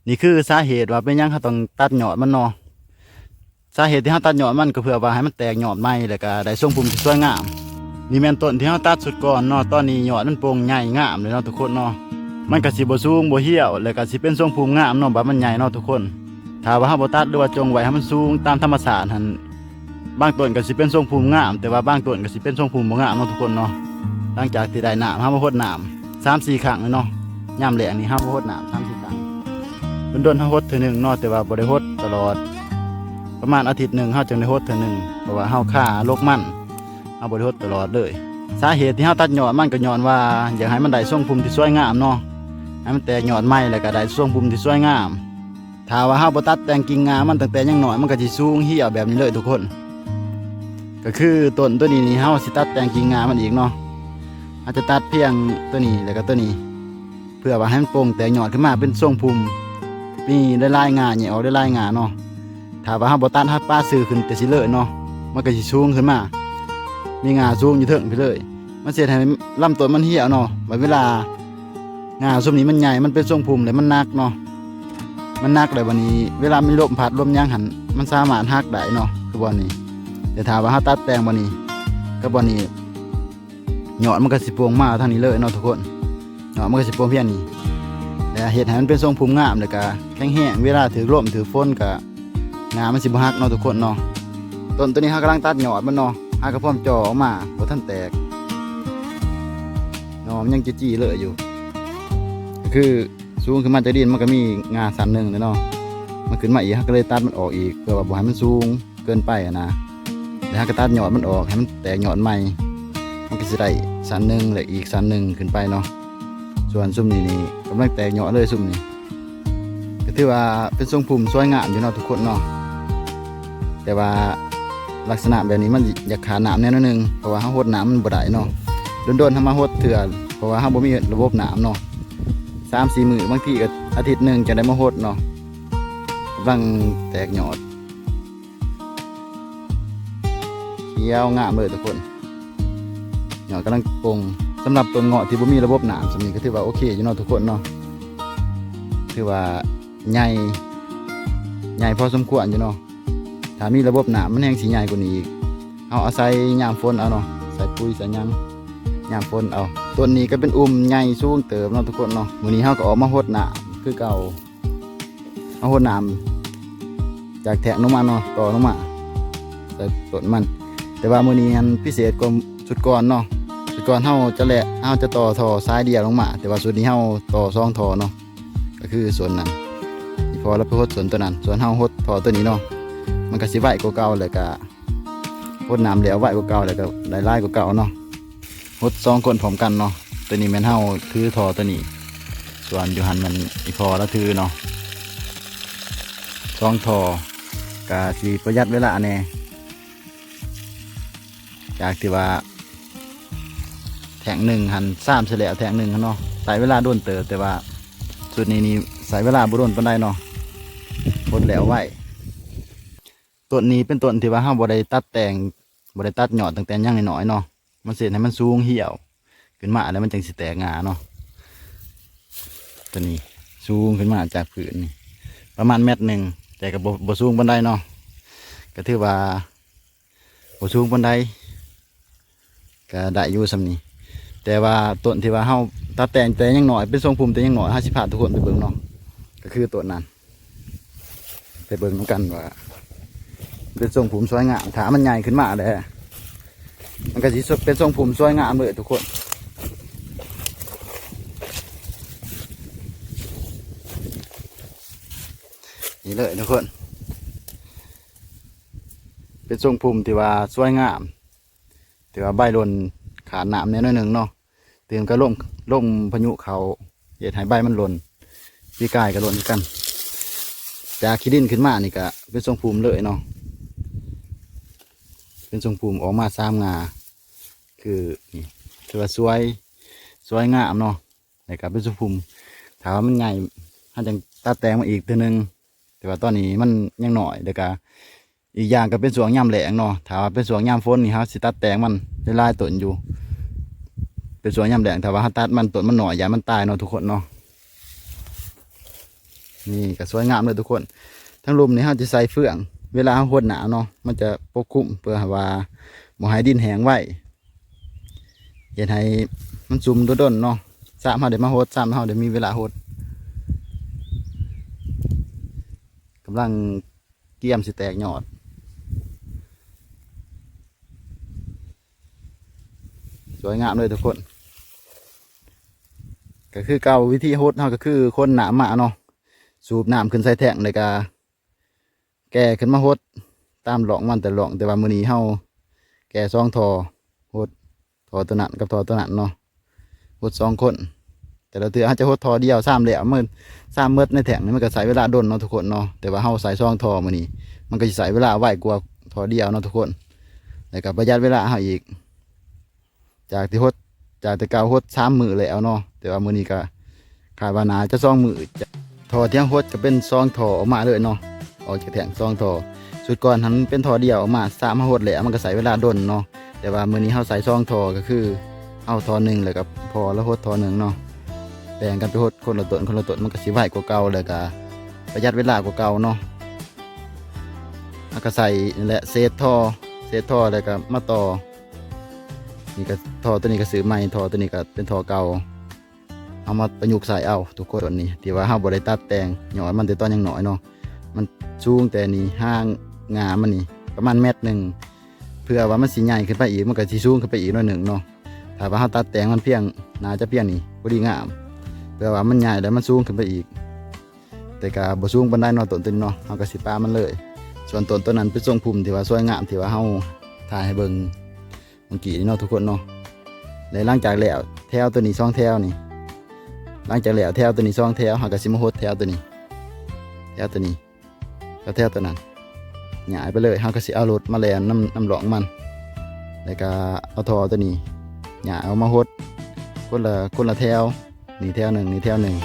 ນີ້ຄືສາເຫດວ່າເປັນຫຍັງເຮົາຕ້ອງຕັດຍອດມັນເນາະ. ສາເຫດທີ່ເຮົາຕັດຍອດມັນກໍເພື່ອວ່າໃຫ້ມັນແຕກຍອດໃໝ່ ແລ້ວກໍໄດ້ຊົງພຸ່ມທີ່ສວຍງາມ. ນີ້ແມ່ນຕົ້ນທີ່ເຮົາຕັດຊຸດກ່ອນເນາະ, ຕອນນີ້ຍອດມັນໂປ່ງໃຫຍ່ງາມເລີຍເນາະທຸກຄົນເນາະ. ມັນກໍຊິບໍ່ສູງບໍ່ຫ້ຽວ ແລ້ວກໍຊິເປັນຊົງພຸ່ມງາມເນາະ, ບາດມັນໃຫຍ່ເນາະທຸກຄົນ. ຖ້າວ່າເຮົາບໍ່ຕັດ ຫຼືວ່າຈົ່ງໄວ້ໃຫ້ມັນສູງຕາມທຳມະຊາດຫັ້ນ ບາງຕົ້ນກໍຊິເປັນຊົງພຸ່ມງາມ, ແຕ່ວ່າບາງຕົ້ນກໍຊິເປັນຊົງພຸ່ມບໍ່ງາມເນາະທຸກຄົນເນາະ. ຫຼັງຈາກທີ່ໄດ້ນ້ຳ ເຮົາມາຫົດນ້ຳສາມສີ່ຄັ້ງເລີຍເນາະ. ຍາມແລ້ງນີ້ເຮົາມາຫົດນ້ຳສາມສີ່ຄັ້ງ ດົນໆເຮົາຫົດເທື່ອໜຶ່ງເນາະ, ແຕ່ວ່າບໍ່ໄດ້ຫົດຕະຫຼອດ, ປະມານອາທິດໜຶ່ງເຮົາຈຶ່ງໄດ້ຫົດເທື່ອໜຶ່ງ ເພາະວ່າເຮົາຄາລົກມັນ ເຮົາບໍ່ໄດ້ຫົດຕະຫຼອດເລີຍ. ສາເຫດທີ່ເຮົາຕັດຍອດມັນກໍຍ້ອນວ່າຢາກໃຫ້ມັນໄດ້ຊົງພຸ່ມທີ່ສວຍງາມເນາະ, ໃຫ້ມັນແຕກຍອດໃໝ່ ແລ້ວກໍໄດ້ຊົງພຸ່ມທີ່ສວຍງາມ. ຖ້າວ່າເຮົາບໍ່ຕັດແຕ່ງກິ່ງງ່າມັນຕັ້ງແຕ່ຍັງນ້ອຍ ມັນກໍຊິສູງຫ້ຽວແບບນີ້ເລີຍທຸກຄົນ. ກໍຄືຕົ້ນຕົວນີ້ນີ້ ເຮົາຊິຕັດແຕ່ງກິ່ງງ່າມັນອີກເນາະ. ເຮົາຈະຕັດພຽງຕົວນີ້ ແລ້ວກໍຕົວນີ້ ເພື່ອວ່າໃຫ້ມັນໂປ່ງແຕກຍອດຂຶ້ນມາເປັນຊົງພຸ່ມ ມີຫຼາຍໆງ່າ ແຍກອອກຫຼາຍໆງ່າເນາະ. ຖ້າວ່າເຮົາບໍ່ຕັດ ເຮົາປະຊື່ຂຶ້ນແຕ່ຊີ້ເລີຍເນາະ, ມັນກໍຊິສູງຂຶ້ນມາ ມີງ່າສູງຢູ່ເທິງພີ້ເລີຍ. ມັນຊິເຮັດໃຫ້ລຳຕົ້ນມັນຫ້ຽວເນາະ. ບັດເວລາງ່າຊຸມນີ້ມັນໃຫຍ່ ມັນເປັນຊົງພຸ່ມ ແລ້ວມັນໜັກເນາະ, ມັນໜັກແລ້ວບັດນີ້ເວລາມີລົມພັດລົມຫຍັງຫັ້ນ ມັນສາມາດຫັກໄດ້ເນາະ, ຄືບ່ອນນີ້. ແຕ່ຖ້າວ່າເຮົາຕັດແຕ່ງບ່ອນນີ້ກັບບ່ອນນີ້ ຍອດມັນກໍຊິໂປ່ງມາທາງນີ້ເລີຍເນາະທຸກຄົນ. ຍອດມັນກໍຊິໂປ່ງພຽງນີ້ ແລະ ເຮັດໃຫ້ມັນເປັນຊົງພຸ່ມງາມ ແລ້ວກະແຂງແຮງ, ເວລາຖືກລົມຖືກຝົນກະງ່າມັນຊິບໍ່ຫັກເນາະທຸກຄົນເນາະ. ຕົ້ນໂຕນີ້ເຮົາກຳລັງຕັດຍອດມັນເນາະ, ຫາກະພວມຈໍອອກມາ ບໍ່ທັນແຕກ. ໜໍ່ມັນຍັງຈີ້ໆເລີຍຢູ່, ກະຄືສູງຂຶ້ນມາຈາກດິນ ມັນກະມີງ່າຊັ້ນໜຶ່ງແຫຼະເນາະ, ມັນຂຶ້ນມາອີກ ເຮົາກະເລີຍຕັດມັນອອກອີກ ເພື່ອວ່າບໍ່ໃຫ້ມັນສູງ ເກີນໄປຫັ້ນນະ. ແລ້ວເຮົາກໍຕັດຍອດມັນອອກ ໃຫ້ມັນແຕກຍອດໃໝ່, ມັນກໍຊິໄດ້ຊັ້ນໜຶ່ງ ແລະ ອີກຊັ້ນໜຶ່ງຂຶ້ນໄປເນາະ. ສ່ວນຊຸມນີ້ນີ້ກຳລັງແຕກຍອດເລີຍ, ຊຸມນີ້ກໍຖືວ່າເປັນຊົງພຸ່ມສວຍງາມຢູ່ເນາະທຸກຄົນເນາະ. ແຕ່ວ່າລັກສະນະແບບນີ້ມັນຢາກຂາດນ້ຳແດ່ໜ້ອຍໜຶ່ງ ເພາະວ່າເຮົາຫົດນ້ຳມັນບໍ່ໄດ້ເນາະ. ດົນໆເຮົາມາຫົດເທື່ອ ເພາະວ່າເຮົາບໍ່ມີລະບົບນ້ຳເນາະ. ສາມສີ່ມື້ ບາງທີກໍອາທິດໜຶ່ງຈັ່ງໄດ້ມາຫົດເນາະ. ກຳລັງແຕກຍອດ ຂຽວງາມເລີຍທຸກຄົນ, ຍອດກຳລັງປົ່ງ. ສຳລັບຕົ້ນເງາະທີ່ບໍ່ມີລະບົບນ້ຳສ່ຳນີ້ ກໍຖືວ່າໂອເຄຢູ່ເນາະທຸກຄົນເນາະ, ຖືວ່າໃຫຍ່ ໃຫຍ່ພໍສົມຄວນຢູ່ເນາະ. ຖ້າມີລະບົບນ້ຳ ມັນແຮ່ງຊິໃຫຍ່ກວ່ານີ້ອີກ. ເຮົາອາໄສຍາມຝົນເອົາເນາະ, ໃສ່ປຸຍໃສ່ຫຍັງຍາມຝົນເອົາ. ຕົ້ນນີ້ກໍເປັນອຸ່ມໃຫຍ່ສູງເຕີບເນາະທຸກຄົນເນາະ. ມື້ນີ້ເຮົາກໍອອກມາຫົດນ້ຳຄືເກົ່າ. ເຮົາຫົດນ້ຳຈາກແທກລົງມາເນາະ, ຕໍ່ລົງມາໃສ່ຕົ້ນມັນ. ແຕ່ວ່າມື້ນີ້ຫັ້ນພິເສດກວ່າຊຸດກ່ອນເນາະ. ຊຸດກ່ອນເຮົາຈະແລະ ເຮົາຈະຕໍ່ທໍ່ສາຍດຽວລົງມາ, ແຕ່ວ່າຊຸດນີ້ເຮົາຕໍ່ສອງທໍ່ເນາະ, ກໍຄືສ່ວນນັ້ນ ອີ່ພໍ່ລາວໄປຫົດສ່ວນຕົວນັ້ນ, ສ່ວນເຮົາຫົດທໍ່ຕົວນີ້ເນາະ. ມັນກໍຊິໄວກວ່າເກົ່າ ແລ້ວກໍຫົດນ້ຳແລ້ວໄວກວ່າເກົ່າ ແລ້ວກໍໄດ້ຫຼາຍກວ່າເກົ່າເນາະ. ຫົດສອງຄົນພ້ອມກັນເນາະ. ຕົວນີ້ແມ່ນເຮົາຖືທໍ່ຕົວນີ້, ສ່ວນຢູ່ຫັ້ນແມ່ນອີ່ພໍ່ລາວຖືເນາະ. ສອງທໍ່ກະຊິປະຢັດເວລາແດ່, ຈາກທີ່ວ່າແທກໜຶ່ງຫັ້ນຊາມໃສ່ແລ້ວແທກໜຶ່ງຫັ້ນເນາະ, ໃຊ້ເວລາດົນເຕີບ. ແຕ່ວ່າຊຸດນີ້ນີ້ໃຊ້ເວລາບໍ່ດົນປານໃດເນາະ, ຫົດແລ້ວໄວ. ຕົ້ນນີ້ເປັນຕົ້ນທີ່ວ່າເຮົາບໍ່ໄດ້ຕັດແຕ່ງ ບໍ່ໄດ້ຕັດຍອດຕັ້ງແຕ່ຍັງນ້ອຍໆເນາະ, ມັນຊິເຮັດໃຫ້ມັນສູງຫ້ຽວຂຶ້ນມາ ແລ້ວມັນຈັ່ງຊິແຕກງ່າເນາະ. ຕົວນີ້ສູງຂຶ້ນມາຈາກພື້ນນີ້ປະມານແມັດໜຶ່ງ, ແຕ່ກໍບໍ່ ບໍ່ສູງປານໃດເນາະ, ກໍຖືວ່າບໍ່ສູງປານໃດ. ກະໄດ້ຢູ່ສ່ຳນີ້. ແຕ່ວ່າຕົ້ນທີ່ວ່າເຮົາຕັດແຕ່ງແຕ່ຍັງນ້ອຍ ເປັນຊົງພຸ່ມແຕ່ຍັງນ້ອຍ ເຮົາຊິພາທຸກຄົນໄປເບິ່ງເນາະ, ກະຄືຕົ້ນນັ້ນ. ໄປເບິ່ງນຳກັນວ່າເປັນຊົງພຸ່ມສວຍງາມ. ຖ້າມັນໃຫຍ່ຂຶ້ນມາແລ້ວ ມັນກະຊິເປັນຊົງພຸ່ມສວຍງາມເລີຍທຸກຄົນ. ນີ້ເລີຍທຸກຄົນ, ເປັນຊົງພຸ່ມທີ່ວ່າສວຍງາມ. ແຕ່ວ່າໃບຫຼົ່ນຂາດນ້ຳແດ່ໜ້ອຍໜຶ່ງເນາະ, ຕື່ມກໍລົງ ລົງພາຍຸເຂົ້າ ເຮັດໃຫ້ໃບມັນຫຼົ່ນ. ປີກາຍກໍຫຼົ່ນຄືກັນ. ຈາກຂີ້ດິນຂຶ້ນມານີ້ກໍເປັນຊົງພຸ່ມເລີຍເນາະ, ເປັນຊົງພຸ່ມອອກມາສາມງ່າ. ຄືນີ້ ຖືວ່າສວຍ ສວຍງາມເນາະ, ແລ້ວກໍເປັນຊົງພຸ່ມ. ຖ້າວ່າມັນໃຫຍ່ ເຮົາຈັ່ງຕັດແຕ່ງມາອີກເທື່ອໜຶ່ງ, ແຕ່ວ່າຕອນນີ້ມັນຍັງນ້ອຍ, ແລ້ວກໍ ອີກຢ່າງກໍເປັນຊ່ວງຍາມແລ້ງເນາະ, ຖ້າວ່າເປັນຊ່ວງຍາມຝົນນີ້ ເຮົາຊິຕັດແຕ່ງມັນໄດ້ຫຼາຍຕົ້ນຢູ່. ເປັນຊ່ວງຍາມແລ້ງ ຖ້າວ່າເຮົາຕັດມັນ ຕົ້ນມັນນ້ອຍ ຢ້ານມັນຕາຍເນາະທຸກຄົນເນາະ. ນີ້ກໍສວຍງາມເລີຍທຸກຄົນ. ທາງລຸ່ມນີ້ເຮົາຈະໃສ່ເຟືອງ ເວລາເຮົາຫົດນ້ຳເນາະ ມັນຈະປົກຄຸມ ເພື່ອວ່າບໍ່ໃຫ້ດິນແຫ້ງໄວ ເຮັດໃຫ້ມັນຊຸ່ມດົນໆເນາະ. ຊາມເຮົາໄດ້ມາຫົດ ຊາມເຮົາໄດ້ມີເວລາຫົດ. ກຳລັງກຽມຊິແຕກຍອດ. ສວຍງາມເລີຍທຸກຄົນ. ກໍຄືເກົ່າ ວິທີຫົດເຮົາກໍຄືຂົນນ້ຳມາເນາະ ສູບນ້ຳຂຶ້ນໃສ່ແທ້ງ ແລ້ວກໍແກ່ຂຶ້ນມາຫົດຕາມຮ່ອງມັນແຕ່ລະຮ່ອງ. ແຕ່ວ່າມື້ນີ້ເຮົາແກ່ສອງທໍ່ ຫົດທໍ່ຕົວນັ້ນກັບທໍ່ຕົວນັ້ນເນາະ ຫົດສອງຄົນ. ແຕ່ລະເທື່ອເຮົາຈະຫົດທໍ່ດຽວ ຊາມແລ້ວ ມັນ ຊາມໝົດໃນແທ້ງນີ້ ມັນກໍໃຊ້ເວລາດົນເນາະທຸກຄົນເນາະ. ແຕ່ວ່າເຮົາໃສ່ສອງທໍ່ມື້ນີ້ ມັນກໍຊິໃຊ້ເວລາໄວກວ່າທໍ່ດຽວເນາະທຸກຄົນ ແລ້ວກໍປະຢັດເວລາເຮົາອີກ. ຈາກທີ່ຫົດ ຈາກແຕ່ເກົ່າຫົດສາມມື້ແລ້ວເນາະ ແຕ່ວ່າມື້ນີ້ກໍຄາດວ່າໜ້າຈະສອງມື້. ທໍ່ທີ່ເຮົາຫົດກໍເປັນສອງທໍ່ອອກມາເລີຍເນາະ ອອກຈາກແທ້ງສອງທໍ່. ຊຸດກ່ອນຫັ້ນເປັນທໍ່ດຽວອອກມາ ຊາມເຮົາຫົດແລ້ວ ມັນກໍໃຊ້ເວລາດົນເນາະ. ແຕ່ວ່າມື້ນີ້ເຮົາໃສ່ສອງທໍ່ ກໍຄືເອົາທໍ່ໜຶ່ງ ແລ້ວກໍພໍລະຫົດທໍ່ໜຶ່ງເນາະ ແບ່ງກັນໄປຫົດຄົນລະຕົ້ນ ຄົນລະຕົ້ນ ມັນກໍຊິໄວກວ່າເກົ່າ ແລ້ວກໍປະຢັດເວລາກວ່າເກົ່າເນາະ. ເຮົາກໍໃສ່ນັ້ນແຫຼະ ເສດທໍ່ ເສດທໍ່ ແລ້ວກໍມາຕໍ່. ນີ້ກໍທໍ່ຕົວນີ້ກໍຊື້ໃໝ່ ທໍ່ຕົວນີ້ກໍເປັນທໍ່ເກົ່າ ເອົາມາປະຍຸກໃຊ້ເອົາທຸກຄົນ. ນີ້ທີ່ວ່າເຮົາບໍ່ໄດ້ຕັດແຕ່ງຍອດມັນແຕ່ຕອນຍັງນ້ອຍເນາະ ມັນສູງແຕ່ນີ້ ຫາງງາມັນນີ້ປະມານແມັດໜຶ່ງ ເພື່ອວ່າມັນຊິໃຫຍ່ຂຶ້ນໄປອີກ ມັນກໍຊິສູງຂຶ້ນໄປອີກໜ້ອຍໜຶ່ງເນາະ. ຖ້າວ່າເຮົາຕັດແຕ່ງມັນພຽງ ໜ້າຈະພຽງນີ້ພໍດີງາມ ເພື່ອວ່າມັນໃຫຍ່ແລ້ວມັນສູງຂຶ້ນໄປອີກ. ແຕ່ກໍບໍ່ສູງປານໃດເນາະ ຕົ້ນຕົວນີ້ເນາະ ເຮົາກໍຊິປະມັນເລີຍ. ສ່ວນຕົ້ນຕົວນັ້ນເປັນຊົງພຸ່ມທີ່ວ່າສວຍງາມ ທີ່ວ່າເຮົາຖ່າຍໃຫ້ເບິ່ງເມື່ອກີ້ນີ້ເນາະທຸກຄົນເນາະ. ແລະ ຫຼັງຈາກແລ້ວແຖວຕົວນີ້ສອງແຖວນີ້ ຫຼັງຈາກແລ້ວແຖວຕົວນີ້ສອງແຖວ ເຮົາກໍຊິມາຫົດແຖວຕົວນີ້ ແຖວຕົວນີ້ ແຖວຕົວນັ້ນ ຍ້າຍໄປເລີຍ. ເຮົາກໍຊິເອົາລົດມາແລ່ນນຳ ນຳຮ່ອງມັນ ແລ້ວກໍເອົາທໍ່ຕົວນີ້ຍ້າຍອອກມາຫົດຄົນລະ ຄົນລະແຖວ. ນີ້ແຖວໜຶ່ງ ນີ້ແຖວໜຶ່ງ.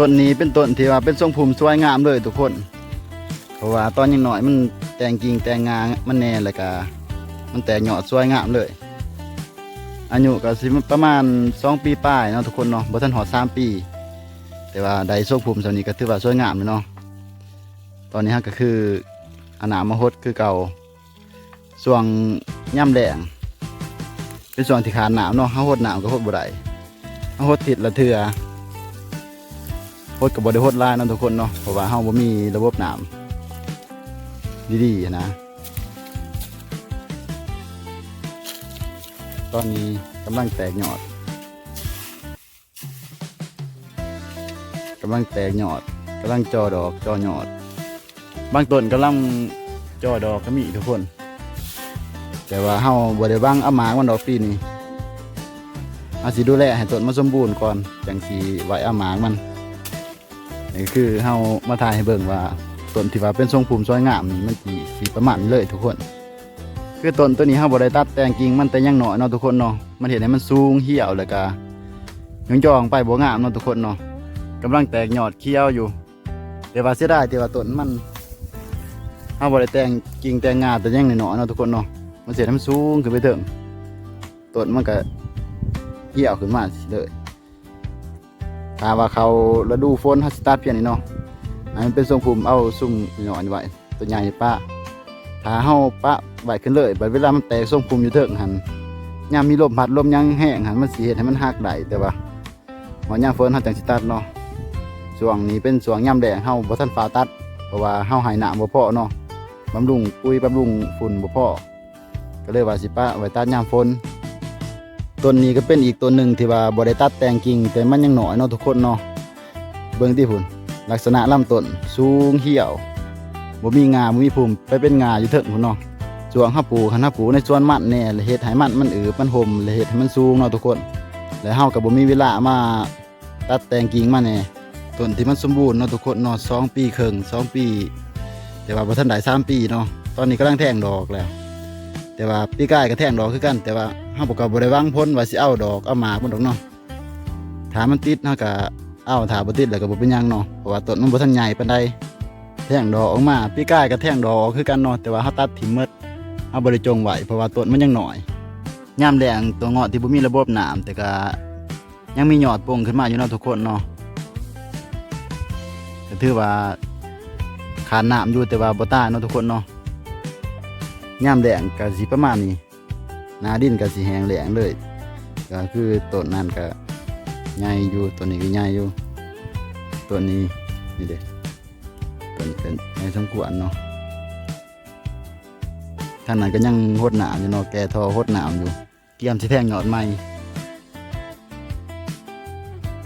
ຕົ້ນນີ້ເປັນຕົ້ນທີ່ວ່າເປັນຊົງພຸ່ມສວຍງາມເລີຍທຸກຄົນ ເພາະວ່າຕອນຍັງນ້ອຍມັນແຕ່ງກິ່ງແຕ່ງງາມັນແດ່ ແລ້ວກະມັນແຕກຍອດສວຍງາມເລີຍ. ອາຍຸກໍຊິປະມານສອງປີປາຍເນາະທຸກຄົນເນາະ ບໍ່ທັນຮອດສາມປີ ແຕ່ວ່າໄດ້ຊົງພຸ່ມສ່ຳນີ້ກໍຖືວ່າສວຍງາມແລ້ວເນາະ. ຕອນນີ້ເຮົາກໍຄືເອົານ້ຳມາຫົດຄືເກົ່າ ຊ່ວງຍາມແລ້ງເປັນຊ່ວງທີ່ຂາດນ້ຳເນາະ ເຮົາຫົດນ້ຳກໍຫົດບໍ່ໄດ້ ເຮົາຫົດທິດລະເທື່ອ ຫົດກໍບໍ່ໄດ້ຫົດຫຼາຍເນາະທຸກຄົນເນາະ ເພາະວ່າເຮົາບໍ່ມີລະບົບນ້ຳດີໆນະ. ຕອນນີ້ກຳລັງແຕກຍອດ ກຳລັງແຕກຍອດ ກຳລັງຈໍ່ດອກຈໍ່ຍອດ ບາງຕົ້ນກຳລັງຈໍ່ດອກກໍມີທຸກຄົນ ແຕ່ວ່າເຮົາບໍ່ໄດ້ຫວັງເອົາໝາກມັນດອກປີນີ້ ເຮົາຊິດູແລໃຫ້ຕົ້ນມັນສົມບູນກ່ອນ ຈັ່ງຊິໄວ້ເອົາໝາກມັນ. ນີ້ຄືເຮົາມາຖ່າຍໃຫ້ເບິ່ງວ່າຕົ້ນທີ່ວ່າເປັນຊົງພຸ່ມສວຍງາມນີ້ ມັນຊິ ຊິປະມານນີ້ເລີຍທຸກຄົນ. ຄືຕົ້ນໂຕນີ້ເຮົາບໍ່ໄດ້ຕັດແຕ່ງກິ່ງມັນແຕ່ຍັງນ້ອຍເນາະທຸກຄົນເນາະ ມັນເຮັດໃຫ້ມັນສູງຮຽວ ແລ້ວກະຍ້ອງໆໄປບໍ່ງາມເນາະທຸກຄົນເນາະ. ກຳລັງແຕກຍອດຂຽວຢູ່ ແຕ່ວ່າເສຍດາຍທີ່ວ່າຕົ້ນມັນ ເຮົາບໍ່ໄດ້ແຕ່ງກິ່ງແຕ່ງງາແຕ່ຍັງນ້ອຍໆເນາະທຸກຄົນເນາະ. ມັນຊິເຮັດໃຫ້ມັນສູງຂຶ້ນໄປເທິງ ຕົ້ນມັນກໍຫ່ຽວຂຶ້ນມາເລີຍ. ຖ້າວ່າເຂົ້າລະດູຝົນ ເຮົາຊິຕັດພຽງນີ້ເນາະ ໃຫ້ມັນເປັນຊົງພຸ່ມ ເອົາຊຸມນ້ອຍໄວ້ ໂຕໃຫຍ່ປະ. ຖ້າເຮົາປະໄວ້ຂຶ້ນເລີຍ ບັດເວລາມັນແຕກຊົງພຸ່ມຢູ່ເທິງຫັ້ນ ຍາມມີລົມພັດລົມຫຍັງແຮງຫັ້ນ ມັນຊິເຮັດໃຫ້ມັນຫັກໄດ້. ແຕ່ວ່າຮອດຍາມຝົນເຮົາຈັ່ງຊິຕັດເນາະ. ຊ່ວງນີ້ເປັນຊ່ວງຍາມແລ້ງ ເຮົາບໍ່ທັນຟ້າວຕັດ ເພາະວ່າເຮົາໃຫ້ນ້ຳບໍ່ພໍເນາະ ບຳລຸງປຸ໋ຍ ບຳລຸງຝຸ່ນບໍ່ພໍ ກໍເລີຍວ່າຊິປະໄວ້ຕັດຍາມຝົນ. ຕົ້ນນີ້ກໍເປັນອີກຕົ້ນໜຶ່ງທີ່ວ່າບໍ່ໄດ້ຕັດແຕ່ງກິ່ງ ແຕ່ມັນຍັງນ້ອຍເນາະທຸກຄົນເນາະ. ເບິ່ງຕິພຸ້ນ ລັກສະນະລຳຕົ້ນສູງຫ່ຽວ ບໍ່ມີງ່າ ບໍ່ມີພຸ່ມ ໄປເປັນງ່າຢູ່ເທິງພຸ້ນເນາະ. ຊ່ວງເຮົາປູກຫັ້ນ ເຮົາປູກໃນສວນມັນແດ່ ແລະເຮັດໃຫ້ມັນ ມັນອຶບມັນຮົ່ມ ແລະເຮັດໃຫ້ມັນສູງເນາະທຸກຄົນ. ແລະເຮົາກໍບໍ່ມີເວລາມາ ຕັດແຕ່ງກິ່ງມາແດ່. ຕົ້ນທີ່ມັນສົມບູນເນາະທຸກຄົນເນາະ ສອງປີເຄິ່ງ ສອງປີ ແຕ່ວ່າບໍ່ທັນໄດ້ສາມປີເນາະ. ຕອນນີ້ກຳລັງແທງດອກແລ້ວ ແຕ່ວ່າປີກາຍກໍແທງດອກຄືກັນ ແຕ່ວ່າເຮົາກໍບໍ່ໄດ້ຫວັງຜົນວ່າຊິເອົາດອກເອົາໝາກມັນດອກເນາະ. ຖ້າມັນຕິດເຮົາກໍເອົາ ຖ້າບໍ່ຕິດແລ້ວກໍບໍ່ເປັນຫຍັງເນາະ ເພາະວ່າຕົ້ນມັນບໍ່ທັນໃຫຍ່ປານໃດ. ແທງດອກອອກມາ ປີກາຍກໍແທງດອກອອກຄືກັນເນາະ ແຕ່ວ່າເຮົາຕັດຖິ້ມໝົດ ເຮົາບໍ່ໄດ້ຈົ່ງໄວ້ ເພາະວ່າຕົ້ນມັນຍັງນ້ອຍ. ຍາມແລ້ງ ຕົວເງາະທີ່ບໍ່ມີລະບົບນ້ຳ ແຕ່ກໍ ຍັງມີຍອດປົ່ງຂຶ້ນມາຢູ່ເນາະທຸກຄົນເນາະ ກໍຖືວ່າຂາດນ້ຳຢູ່ ແຕ່ວ່າບໍ່ຕາຍເນາະທຸກຄົນເນາະ. ຍາມແລ້ງກໍຊິປະມານນີ້ ໜ້າດິນກໍຊິແຫ້ງແລ້ງເລີຍ. ກໍຄືຕົ້ນນັ້ນກໍໃຫຍ່ຢູ່ ຕົ້ນນີ້ກໍໃຫຍ່ຢູ່ ຕົ້ນນີ້ ນີ້ເດ້ ຕົ້ນນີ້ກໍໃຫຍ່ສົມຄວນເນາະ. ທາງນັ້ນກໍຍັງຫົດນ້ຳຢູ່ເນາະ ແກ່ທໍ່ຫົດນ້ຳຢູ່ ກຽມຊິແທງຍອດໃໝ່.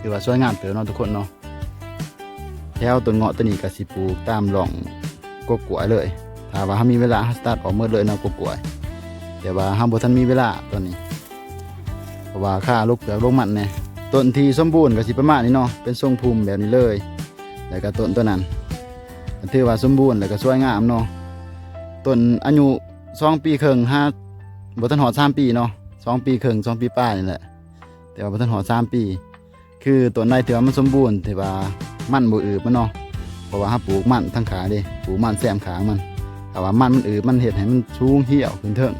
ຖືວ່າສວຍງາມເຕີບເນາະທຸກຄົນເນາະ. ແຖວຕົ້ນເງາະຕົວນີ້ກໍຊິປູກຕາມຮ່ອງກົກກ້ວຍເລີຍ ຖ້າວ່າເຮົາມີເວລາ ເຮົາຊິຕັດອອກໝົດເລີຍເນາະ ກົກກ້ວຍ. ແຕ່ວ່າເຮົາບໍ່ທັນມີເວລາຕອນນີ້ ເພາະວ່າຄາລົກເປືອກລົງມັນແດ່. ຕົ້ນທີ່ສົມບູນກໍຊິປະມານນີ້ເນາະ ເປັນຊົງພຸ່ມແບບນີ້ເລີຍ. ແລ້ວກໍຕົ້ນຕົວນັ້ນ ກໍຖືວ່າສົມບູນ ແລ້ວກໍສວຍງາມເນາະ. ຕົ້ນອາຍຸ ສອງປີເຄິ່ງ ຫາ ບໍ່ທັນຮອດສາມປີເນາະ ສອງປີເຄິ່ງ ສອງປີປາຍນີ້ແຫຼະ ແຕ່ວ່າບໍ່ທັນຮອດສາມປີ. ຄືຕົ້ນໃດທີ່ວ່າມັນສົມບູນ ທີ່ວ່າມັນບໍ່ອຶບມັນເນາະ ເພາະວ່າເຮົາປູກມັນທາງຂ້າງເດ້ ປູກມັນແຊມຂ້າງມັນ ຖ້າວ່າມັນມັນອຶບ ມັນເຮັດໃຫ້ມັນສູງຫ່ຽວຂຶ້ນເທິງ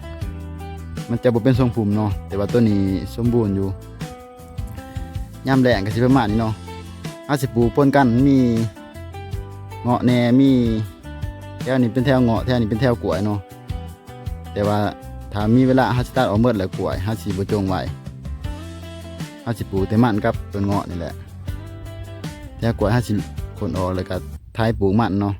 ມັນຈະບໍ່ເປັນຊົງພຸ່ມເນາະ. ແຕ່ວ່າຕົວນີ້ສົມບູນຢູ່. ຍາມແລ້ງກໍຊິປະມານນີ້ເນາະ ເຮົາຊິປູກປົນກັນ ມີເງາະແດ່ ມີ ແຖວນີ້ເປັນແຖວເງາະ ແຖວນີ້ເປັນແຖວກ້ວຍເນາະ. ແຕ່ວ່າຖ້າມີເວລາ ເຮົາຊິຕັດອອກໝົດແຫຼະກ້ວຍ ເຮົາຊິບໍ່ຈົ່ງໄວ້ ເຮົາຊິປູກແຕ່ມັນກັບຕົ້ນເງາະນີ້ແຫຼະ. ແຖວກ້ວຍເຮົາຊິຂົນອອກ ແລ້ວກໍໄຖປູກມັນເນາະ.